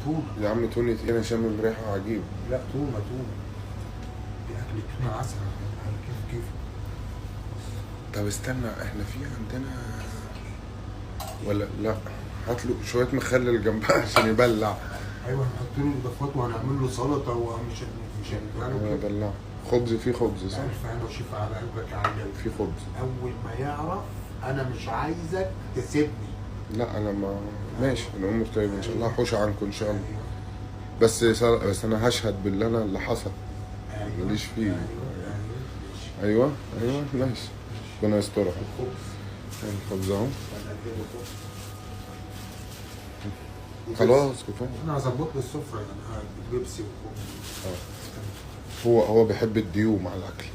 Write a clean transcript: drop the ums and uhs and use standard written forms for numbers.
تونه. يا عم تونة ايه؟ انا شامم ريحه عجيب. لا تونه تونه، دي اكل تونه عسل على كيف كيف. طب استنى، احنا في عندنا ولا لا؟ هات له شوية مخلل جنبها عشان يبلع. ايوه هنحط له اضافات وهنعمل له سلطة ومش مش هنعمل له كده. يبلع. خبز، في خبز صح؟ الف هنا وشفا على قلبك يا علي. في خبز. اول ما يعرف انا مش عايزك تسيبني. لا انا ما ماشي، الامور طيبة ان شاء الله، هحوش عنكم ان شاء الله. ايوه بس انا هشهد باللي انا اللي حصل. ايوه ماليش فيه. ايوه ايوه ماشي. ايوه ايوه ماشي، ربنا يسترها. الخبز. الخبز اهو. هنقدمه خبز. خلاص كفاية. انا هظبط له السفرة يعني، بيبسي وخبز. هو بيحب الديو مع الاكل.